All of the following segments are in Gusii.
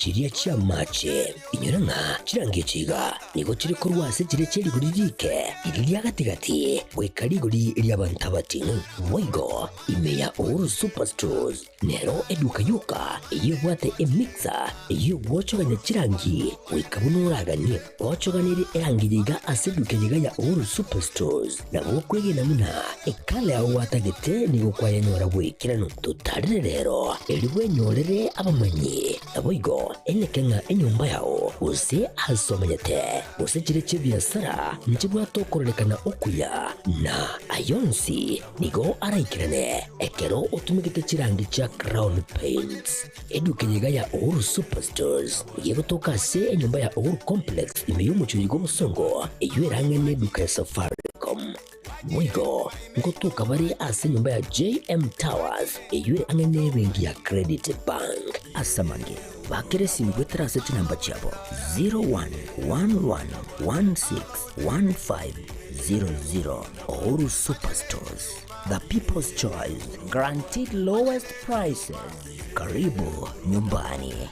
chiria chi'amache. Inyora ng'a chirangi echi iga nigo chire korwa ase chiria chie rigori riike riria ria gati-gati goika rigori ri'abanto abating'u. Boigo ime ya Uhuru Superstores nero eduka yoka eyio ebwate emixer eyio egwochogania chirangi goika buna oraganie. Gochoganerie erangi eye iga ase eduka eye iga ya Uhuru Superstores nabo okwegena buna ekala yao gwatagete nigo kwayenyora bw'ekeranu. Totarere rero erio bwenyorere abamanyi. Naboigo eneke ng'a enyomba yao, gose aase omanyete, gose chiria chi'ebiasara, nchibwate okororekana okuya, na ay'onsi nigo araikerane ekero otumegete chirangi chia Crown Paints. Eduka eye iga ya Uhuru Superstores nigo egotoka ase enyomba ya Uhuru Complex ime y'omochie oyo bw'obosongo, eyio ere ang'e n'eduka ya Safaricom. Boigo ngotoka bare ase enyomba ya JM Towers eyio ere ang'e n'ebenki ya Credit Bank. Ase amange, bakera esimi goetera ase chinamba chiabo 0111161500. Uhuru Superstores, the people's choice, guaranteed lowest prices. Karibu nyumbani.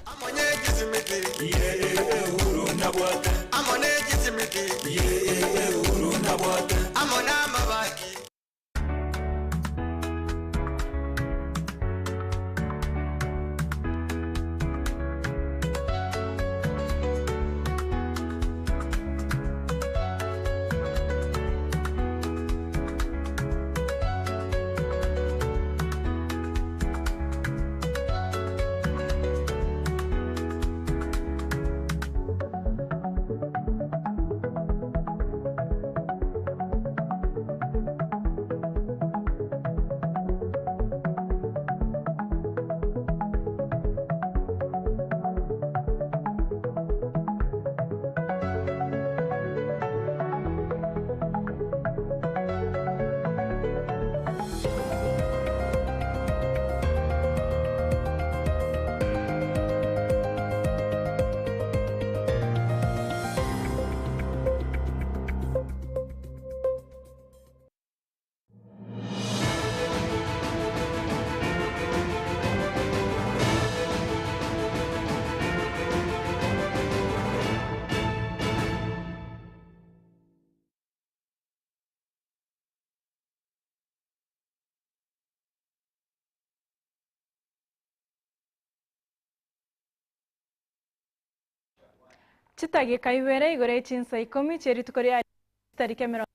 Chidageka ibere igoro ye chinsa ikomi chie rituko ria chitariki emerongo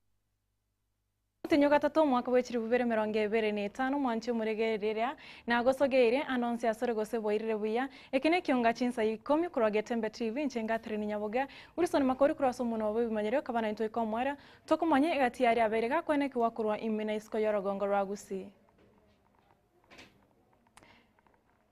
omotienyi ogatato omwaka bwe chilifu bibere emerongo ebere na etano mwanche omoregereria nagosogeire ande onsi asore gose bwairire buya. Eke nekionga chinsa ikomi korwa Getembe TV inche Catherine Nyaboga Wilson Makori korwa ase omonwa obo ebimanyerero kaba naintwe goika omoerio tokomanya egati yaria abeire gakwenekigwa korwa ime na isiko y'orogongo rwa Gusii.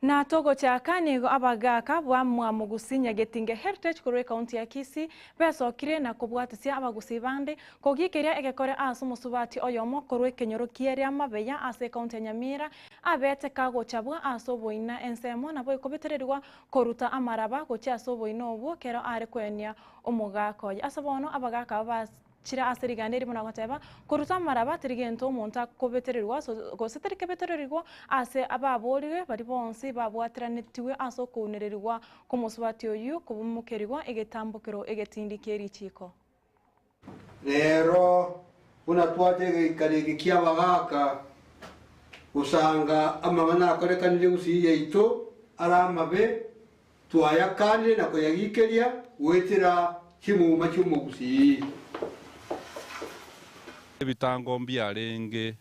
Na togochaka nigo abagaaka bwa Mwamogusi Nyagetinge Heritage korwa ekaunti ya Kisii besokire na kobwatisia abagusii bande kogikeria egekore ase omosubati oyomo korwa ekenyoro kie Riamabeya ase ekaunti ya Nyamira abete kagochabwa ase oboina ensemo nabo ekobetererigwa koruta amaraba gochia ase oboina obwo kero are koenia omogaka oye. Ase bono abagaaka aba Chire ase riganda erimo na goteba, Koruta amaraba teri gento omonto akobetererigwa gose teri kebetererigwa ase ababoorigwe baria bonsi babwateranetigwe ase okounererigwa kw'omosubati oyio kobomokerigwa egetambokero egetindi kie richiiko. Rero buna twacha egeikaro eke ki'abagaaka gosanga amang'ana akorekanire gusii yaito are amabe, Twayakanire na koyagikeria goetera chimuma chi'omogusii. Ebitango mbiarenge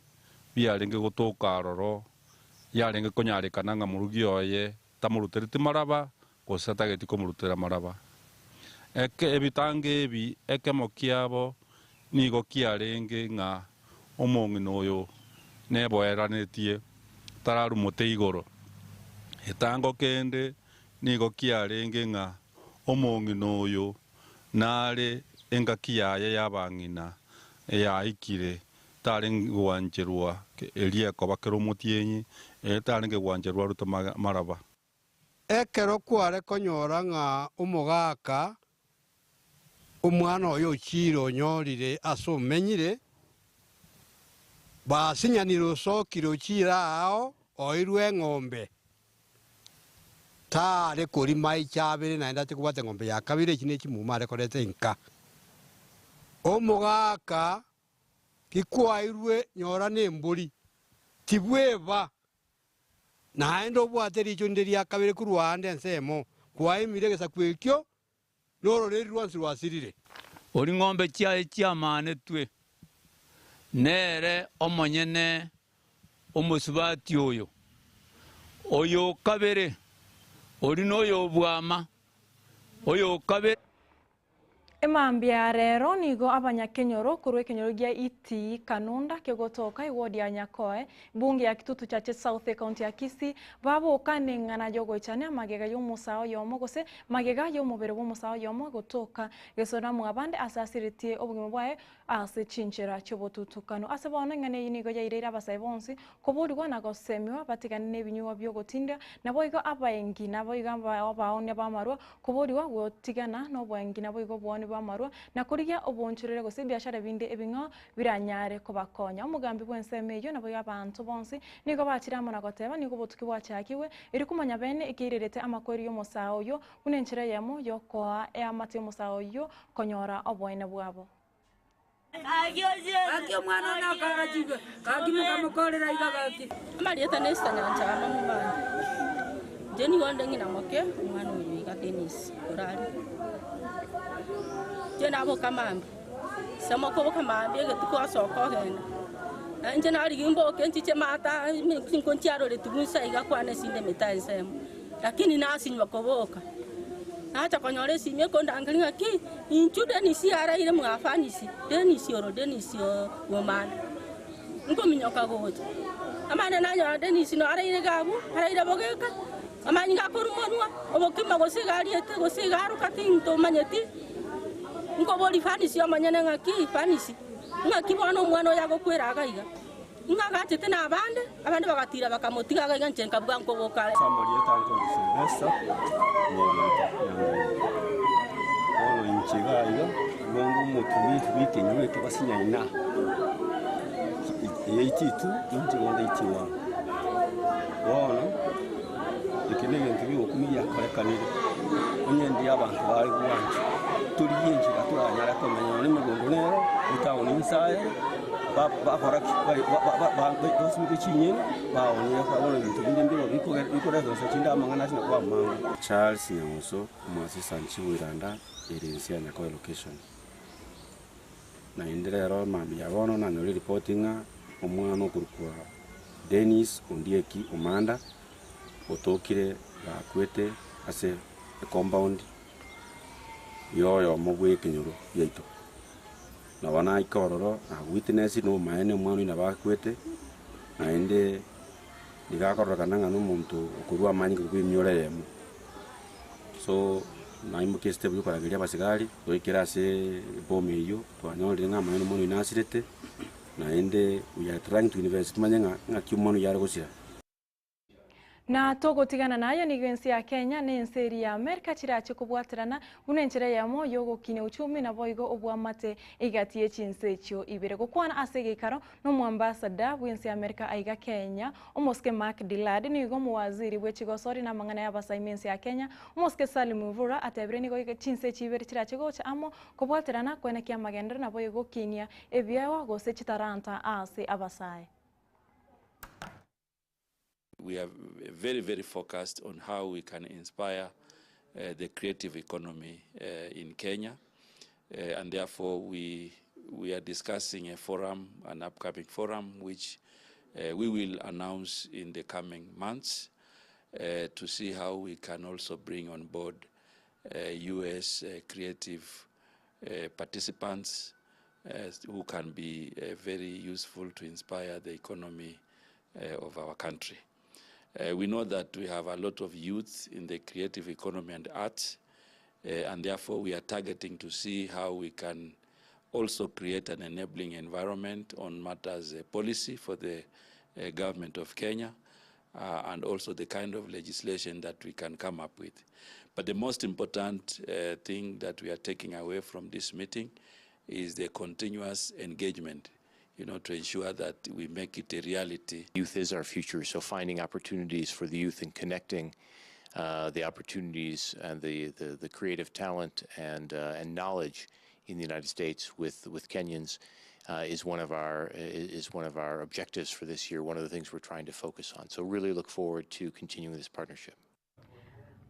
biarenge gotoka aroro, yarenge konyarekana ng'a morugi oye tamorutereti maraba, gose atageti komorutera maraba. Eke ebitango ebi ekemo kiabo nigo kiarenge ng'a omong'ina oyo neboeranetie tararumote igoro. Etango kende nigo kiarenge ng'a omong'ina oyo nare engaki yaye y'abang'ina yaikire, tarenge gwancherwa eria ekoba kera omotienyi, tarenge gwancherwa arute maraba. Ekero kware konyora ng'a omogaka omwana oye ochiire onyorire ase omenyire, basinyanire osokire ochiire aao oirwe eng'ombe. Tare korima echabere naende ache kobwata eng'ombe ya kabere, echi nechimuma are koreta enka. Omogaka kikwairwe nyora nembori, tibweba, naende obwate riicho rinde ria kabere korwa aande ensemo, kwaimire egesaku ekio, nororeri rwonsi rwasirire. Oria ng'ombe chiaye chiamanetwe, nere omonyene omosubati oyo. Oyo o kabere, oria noyo obwama, oyo o kabere. Emambia ya rero nigo abanyakenyoro korwa ekenyoro gia Itii Kanunda kegotoka eward ya Nyakoe, bunge ya Kitutu Chache South ecounty ya Kisii baboka neng'ana yogoichania magega y'omosaa oyomo gose magega y'omobere bw'omosaa oyomo gotoka gesona mwabande ase asiretie obogima bwaye Ase chinchera chi'obotutukanu. Ase bono eng'ana eyio nigo yaireire abasae bonsi koborigwa na gosemiwa batigane nebinyugwa bi'ogotindia, naboigo abaengi, naboigo abaoonia b'amarwa koborigwa gotigana noboengi naboigo oboonia bw'amarwa, na korigia oboonchorere gose ebiashara binde ebing'ao biranyare kobakonya. Omogambi bw'ensemo eyio naboigo abanto bonsi nigo bachire amo na goteba, Nigo obotuki bwachakigwe, erio komanya bene ekeirerete amakweri y'omosaa oyio buna enchera eyemo y'okoa eamate y'omosaa oyio konyora oboene bwabo. Gaki omwana one akarachigwe, gaki mokamokorera iga gaki. Amarieta na Esther Nyanchama momanye. Inche nigo nde ng'ina moke omwana oyo iga Dennis orare. Inche naboka mambia, ase mokoboka mambia egetuko asoka ogenda. Na inche narigia mboke nchiche maata chinko nchiaroretigwe inse iga kwane esinde emete ensemo. Lakini nasinywa koboka, nacha konyora esimi ekondangeria ng'a ki, inchuo Dennis araire mwa Fanisi, Dennis oro, Dennis oo omana. Nkominyoka gocha, amane nanyora Dennis no araire iga abwo, araire bogeka, amanyinga akorwa monwa, obokima gose iga ariete, gose iga aroka tintomanyeti, nkoboria Fanisi omonyene ng'aki, Fanisi, ng'aki bono omwana oyo agokwera iga iga. Ng'a agachete nabande, abande bagatiira bakamotiga agaiga inche nkabuga nkoboka are. Ase amarieta ange Silvester Nyegento Nyangongo. Bono inche iga iga, nigo nge omotugi bw'ekenyoro eke basinyaina 82 inche igo nde 81. Bono eke na egento giogokumia giakorekanire, onye ndi abanto bare gwancha, torigie enchera toranyare komenya nonya emegondo nero, etown inse aye, bakora ki? Basimeke chinyeni, baonie bono ebinto binde mbirobio bikoreta gose chinde amang'ana ase nakwo amange. Charles Nyang'uso, Omoassistant Chief Iranda ere inse ya Nyakoe Location. Naende rero mambia bono nanyore eripoti ng'a omwana okorokwa Dennis Ondieki Omanda otokire gakwete ase ecompound yoyomo bw'ekenyoro giaito. Nabo naika ororo na witness na obomaene omwana oyio nabo akwete, naende nigo akororekana ng'a nomonto okorua amanyinga korwa emioro eyemo. So naimokia estep ya okorageria abasigari, goikera ase eboma eyio, twanyorire ng'a amaene omwana oyio nasirete, naende we are trying to invest tomanye ng'a ng'aki omwana oyio are gosira. Na togotigana naye nigo ense ya Kenya na ense eria ya Amerika chirache kobwaterana buna enchera eyemo y'ogokinia uchumi naboigo obwamate egati ye chinse echio ibere. Gokwana ase egeikaro nomoambassador bw'ense ya Amerika aiga Kenya omosike Mark Dillard nigo omowaziri bwe chigosori na amang'ana y'abasaimi ense ya Kenya omosike Salim Mvura atebire nigo chinse echi ibere chirache gocha amo kobwaterana koenekia amagenderero naboigo gokinia ebiegwa gose chitaranta ase abasae. We are very, very focused on how we can inspire uh, the creative economy uh, in Kenya. Uh, and therefore, we, we are discussing a forum, an upcoming forum, which uh, we will announce in the coming months uh, to see how we can also bring on board U.S. creative participants who can be very useful to inspire the economy of our country. We know that we have a lot of youth in the creative economy and arts, and therefore we are targeting to see how we can also create an enabling environment on matters policy for the government of Kenya, and also the kind of legislation that we can come up with. But the most important thing that we are taking away from this meeting is the continuous engagement, to ensure that we make it a reality. Youth is our future, so finding opportunities for the youth and connecting The opportunities and the creative talent and knowledge in the United States with Kenyans is one of our objectives for this year, one of the things we're trying to focus on. So really look forward to continuing this partnership.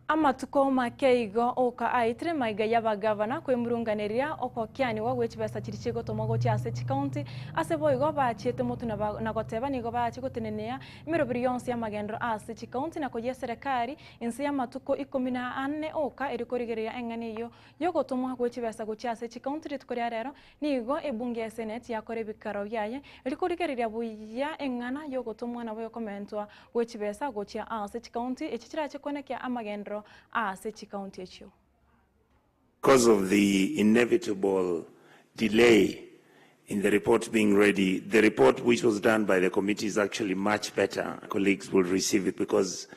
Amatuko make igo oka aitire maiga y'abagavana kwemurunganeria okokianigwa gwe chibesa chiri chigotomwa gochia ase chikaunti ase boigo bachiete motu na goteba nigo bachi gotenenea emeroberi yonsi y'amagendero ase chikaunti na koyia serikali inse y'amatuko ikomi na ane oka eri korigereria eng'ana eyio yogotomwa gwe chibesa gochia ase chikaunti. Rituko ria rero nigo ebunge ya senate yakora ebikaro biaye eri korigereria buya eng'ana yogotomwa nabo yokomentwa gwe chibesa gochia ase chikaunti echi chirache konekia amagendero ase chikaunti echio. Because of the inevitable delay in the report being ready, the report which was done by the committee is actually much better. Colleagues will receive it because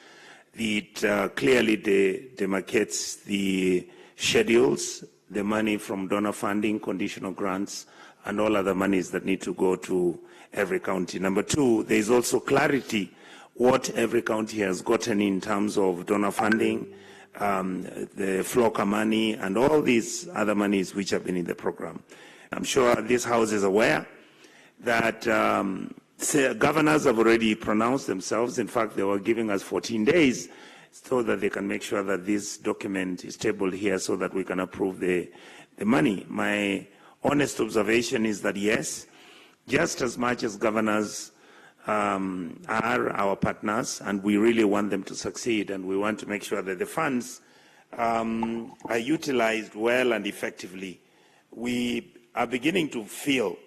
it clearly demarcates the schedules, the money from donor funding, conditional grants, and all other monies that need to go to every county. Number two, there is also clarity what every county has gotten in terms of donor funding, the FLLoCA money, and all these other monies which have been in the program. I'm sure this House is aware that governors have already pronounced themselves. In fact, they were giving us 14 days so that they can make sure that this document is tabled here so that we can approve the money. My honest observation is that yes, just as much as governors are our partners and we really want them to succeed and we want to make sure that the funds are utilized well and effectively, we are beginning to feel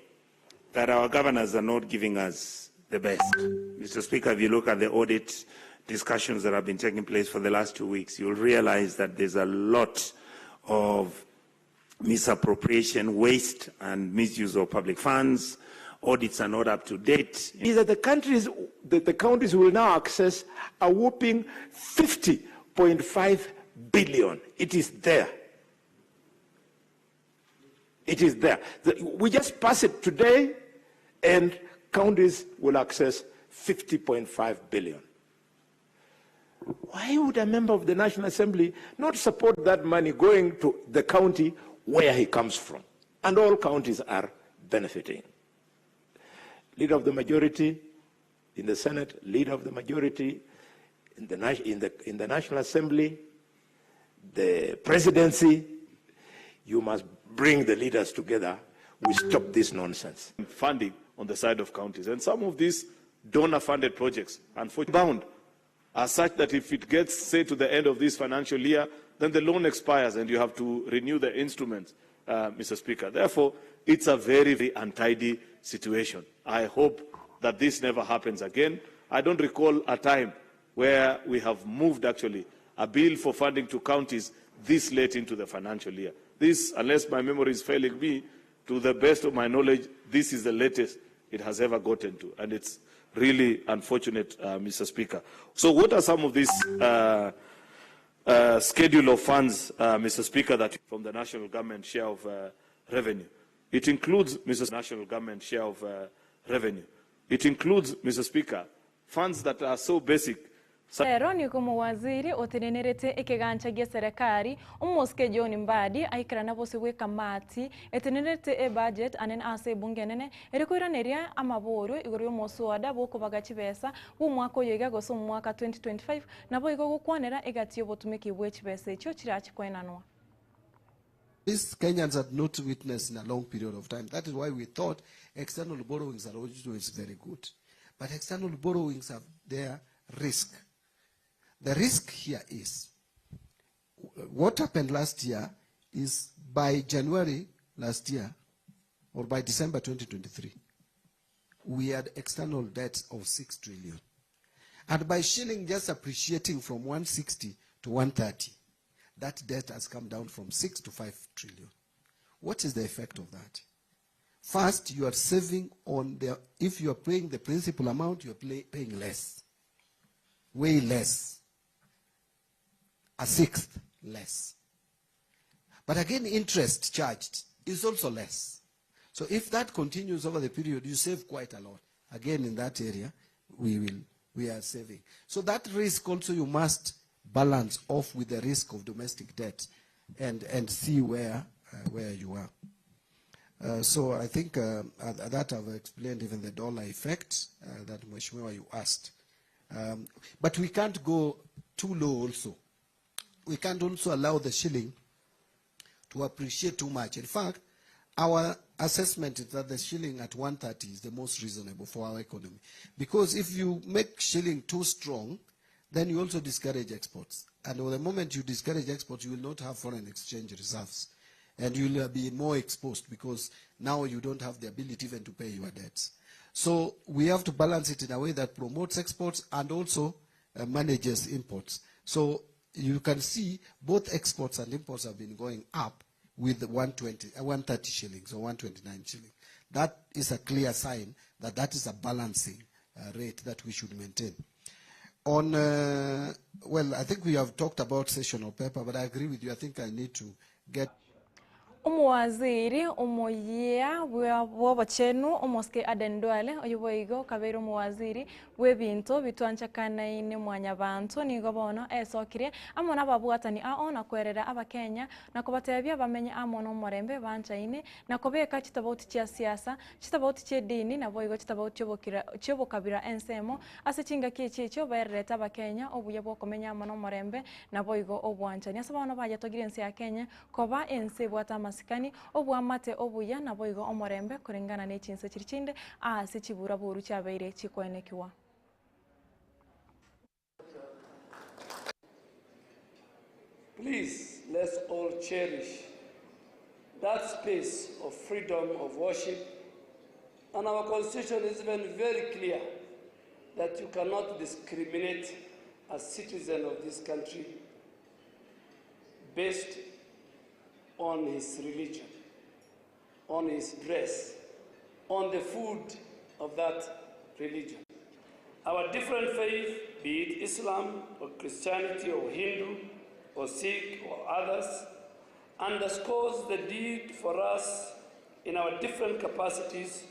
that our governors are not giving us the best. Mr. Speaker, if you look at the audit discussions that have been taking place for the last 2 weeks, you'll realize that there's a lot of misappropriation, waste, and misuse of public funds. Audits are not up to date. Is that the counties will now access a whopping 50.5 billion. It is there. It is there. We just pass it today, and counties will access 50.5 billion. Why would a member of the National Assembly not support that money going to the county where he comes from? And all counties are benefiting. Leader of the majority in the Senate, leader of the majority in the National Assembly, the presidency, you must bring the leaders together. We stop this nonsense. Funding on the side of counties. And some of these donor-funded projects, unfortunately, bound are such that if it gets, say, to the end of this financial year, then the loan expires and you have to renew the instruments, Mr. Speaker. Therefore, it's a very, very untidy situation. I hope that this never happens again. I don't recall a time where we have moved, actually, a bill for funding to counties this late into the financial year. This, unless my memory is failing me, to the best of my knowledge, this is the latest it has ever gotten to. And it's really unfortunate, Mr. Speaker. So what are some of these schedule of funds, Mr. Speaker, that from the national government share of revenue? It includes, Mr. National government share of revenue. It includes, Mr. Speaker, funds that are so basic. Rero niko muwaziri otenenerete ekigancha gia serikali omosike John Mbadi aikerana bose bwe kamati etenenerete e budget anene ase ebunge enene erikoiraneria amaboro igoro y'omoswada bwokobaga chibesa bw'omwaka oyo iga gose omwaka 2025 nabo igo gokwanera egati y'obotumiki bwe chibesa echio chirachikwenanwa. This Kenyans had not witnessed in a long period of time. That is why we thought external borrowings are always very good. But external borrowings have their risk. The risk here is what happened last year is by January last year, or by December 2023, we had external debt of 6 trillion. And by shilling just appreciating from 160 to 130, that debt has come down from 6 to 5 trillion. What is the effect of that? First, you are saving on the, if you are paying the principal amount, you are paying less. Way less. A sixth less. But again, interest charged is also less. So if that continues over the period, you save quite a lot. Again, in that area, we are saving. So that risk also you must balance off with the risk of domestic debt and, and see where, where you are. So I think that I've explained even the dollar effect that Mheshimiwa you asked. But we can't go too low also. We can't also allow the shilling to appreciate too much. In fact, our assessment is that the shilling at 130 is the most reasonable for our economy. Because if you make shilling too strong, then you also discourage exports. And the moment you discourage exports, you will not have foreign exchange reserves. And you will be more exposed because now you don't have the ability even to pay your debts. So we have to balance it in a way that promotes exports and also manages imports. So you can see both exports and imports have been going up with 130 shillings or 129 shillings. That is a clear sign that that is a balancing rate that we should maintain. I think we have talked about sessional paper, but I agree with you. I think I need to get... Omuwaziri omuyiya bw'obochenu omosike Aden Duale oyo boigo kabeire omuwaziri bw'ebinto bitwanchakanaine mwanyabanto nigo bono esokire amo n'ababwatani ao na kwerera abakenya na kobatebia bamenye amo n'omorembe banchaine na kobeka chitabauti chia siasa chitabauti chia dini na boigo chitabauti chiobokabira ensemo ase chingaki echi echio baererete abakenya obuya bwokomenya amo n'omorembe na boigo obwanchani ase bono bayetogire ense ya Kenya koba ense ebwate amasikani obwamate obuya na boigo omorembe korengana n'echinse chiri chinde ase chibura buru chiabeire chikwenekiwa. Please, let's all cherish that space of freedom of worship. And our constitution is even very clear that you cannot discriminate a citizen of this country based on his religion, on his dress, on the food of that religion. Our different faith, be it Islam or Christianity or Hindu or Sikh or others, underscores the need for us in our different capacities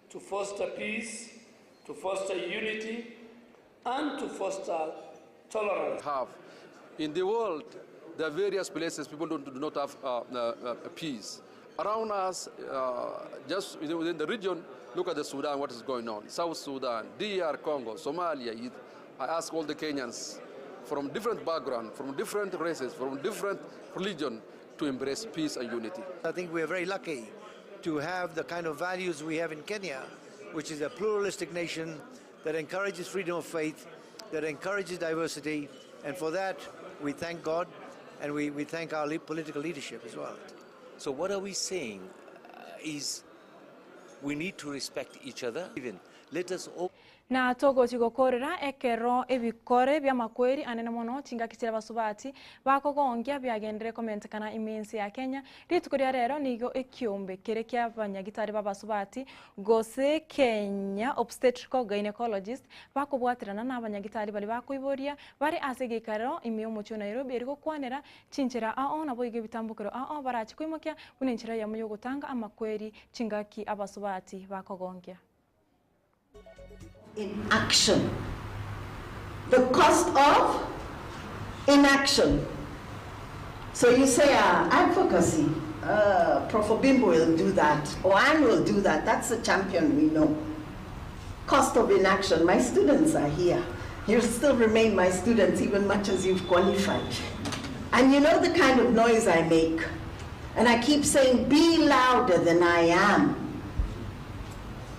to foster peace, to foster unity, and to foster tolerance. Have in the world, there are various places people do not have peace. Around us, just within the region, look at the Sudan, what is going on. South Sudan, DR Congo, Somalia. I ask all the Kenyans from different backgrounds, from different races, from different religion, to embrace peace and unity. I think we are very lucky to have the kind of values we have in Kenya, which is a pluralistic nation that encourages freedom of faith, that encourages diversity, and for that we thank God and we thank our political leadership as well. So what are we saying is we need to respect each other. Even let us all na togochi gokorera ekero ebikore byamakweri anene mono chingaki chira basubati bakogongia byagendere komentekana imensi ya Kenya rituko rya rero nigo ekiombe kere kya abanyagitari babasubati gose Kenya obstetrical gynecologist bakobwatirana na abanyagitari bari bakoiboria bari ase geikaro ime omochi Nairobi eri gokwanera chinchera ao nabo ige bitambukero ao barachi koimokia buna enchera yamo yogotanga amakweri chingaki abasubati bakogongia. In action. The cost of inaction. So you say, advocacy, Prof. Obimbo will do that, or Anne will do that. That's the champion we know. Cost of inaction. My students are here. You still remain my students even much as you've qualified. And you know the kind of noise I make. And I keep saying, be louder than I am.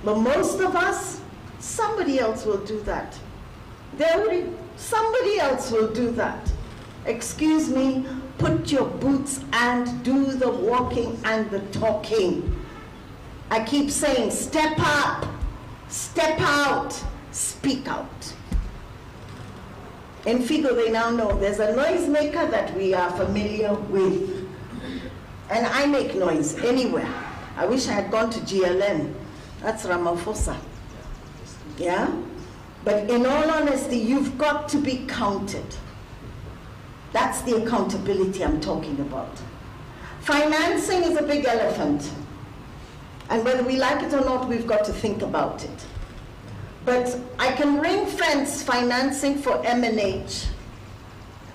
But most of us, somebody else will do that. Somebody else will do that. Excuse me, put your boots and do the walking and the talking. I keep saying, step up, step out, speak out. In Figo, they now know there's a noisemaker that we are familiar with. And I make noise anywhere. I wish I had gone to GLN. That's Ramaphosa. Yeah? But in all honesty, you've got to be counted. That's the accountability I'm talking about. Financing is a big elephant. And whether we like it or not, we've got to think about it. But I can ring fence financing for M&H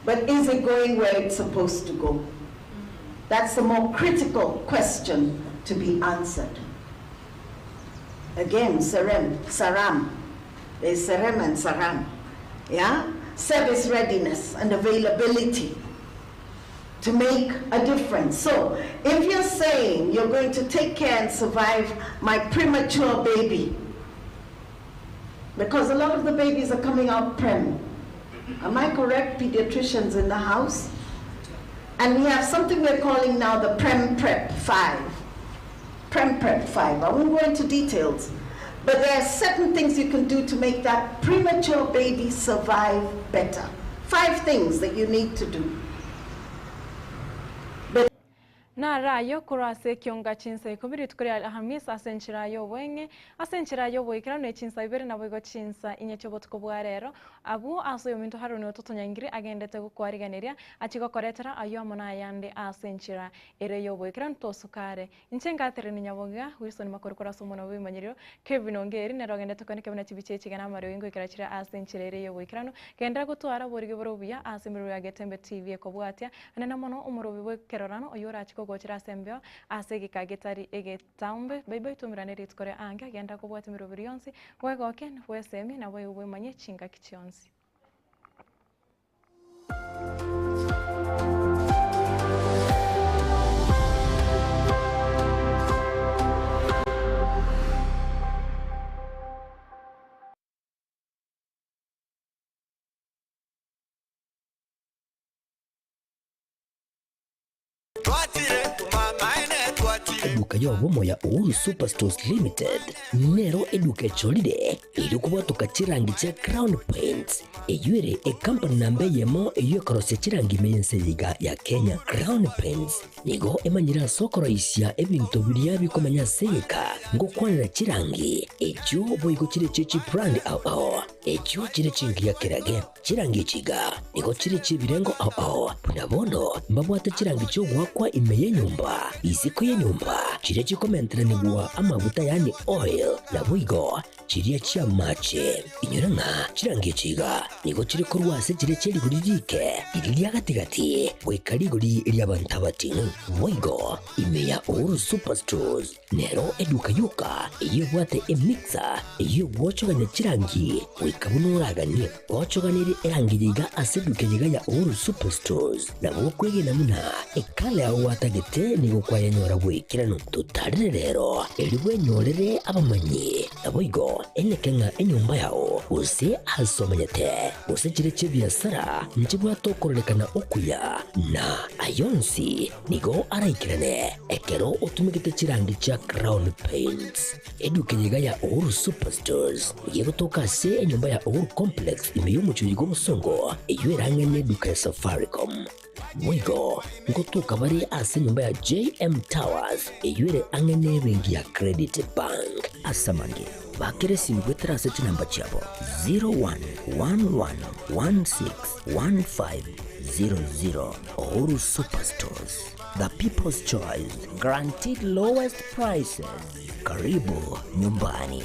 But is it going where it's supposed to go? That's the more critical question to be answered. Again, Serem, Saram. There's Serem and Saram. Yeah? Service readiness and availability to make a difference. So if you're saying you're going to take care and survive my premature baby, because a lot of the babies are coming out prem. Am I correct, pediatricians in the house? And we have something we're calling now the Prem Prep 5. Prem Prep 5. I won't go into details, but there are certain things you can do to make that premature baby survive better. 5 things that you need to do. Narayo korwa ase ekionga chinsa ikomi rituko ria Alhamisi ase enchera ya obweng'e ase enchera ya oboikeranu ne chinsa ibere naboigo chinsa inye chia obotuko bwa rero abwo ase oyominto Haruni ototonyangire agendete gokwariganeria achi gokoretera aywo amo na ayande ase enchera ere ya oboikeranu tosukare inche ngatereni nyaboga Wilson Makori korwa ase omonwa bw'ebimanyerio Kevin Ongeri nere ogendete kwane kebuna chibicha echi igana amariogi ngoikera chire ase enchera ere ya oboikeranu gendera gotwara oborigi bore obuya ase emerero ya Getembe TV ekobwatia anene mono omorobi bwa ekerorano oywo orachi kogochera ase embeo ase egeka getari egetambe baibai twaumerane rituko ria ange genda kobwatia emeroberi yonsi bwegoke bwesemi nabo igo bwemanye chingaki chionsi. Eduka y'obomo ya Uhuru Superstores Limited nero eduka echorire erio kobwatoka chirangi chia Crown Paints eyio ere ecompany namba eyemo eyio ekorosia chirangi ime y'ense eye iga ya Kenya. Crown Paints nigo emanyire ase okoroisia ebinto biria bikomenya ase egeka ngokwanera chirangi echio boigo chire chie chibrand ao ao echio chire chingiya kerage. Chirangi echi iga nigo chire chi'ebirengo ao ao, buna bono mbabwate chirangi chi'ogoakwa ime y'enyomba, isiko y'enyomba, chiria chikomenteranigwa amaguta yaani oil, naboigo chiria chi'amache. Inyora ng'a chirangi echi iga nigo chire korwa ase chiria chie rigori riike, riria ria gati-gati, goika rigori ri'abanto abating'u. Boigo ime ya Uhuru Superstores Nero eduka yoka eyio ebwate emixer eyio egwochogania chirangi goika buna oraganie. Gochoganerie erangi eye iga ase eduka eye iga ya Uhuru Superstores nabo okwegena buna ekala yao gwatagete nigo kwayenyora bw'ekeranu. Totarere rero erio bwenyorere abamanyi naboigo eneke ng'a enyomba yao gose ase omanyete gose chire chi'ebiasara nchibwate okororekana okuya na ayonsi Nigo araikerane ekero otumegete chirangi chia Crown Paints. Eduka eye iga ya Uhuru Superstores nigo egotoka ase enyomba ya Uhuru Complex ime y'omochie bw'obosongo eyio erang'e neduka ya Safaricom. Boigo ngotoka bare ase enyomba ya JM Towers eyio ere ang'e nebenki ya Credit Bank. Ase amange, bakera esimi goetera ase chinamba chiabo 0111161500. Uhuru Superstores, the people's choice, guaranteed lowest prices. Karibu nyumbani.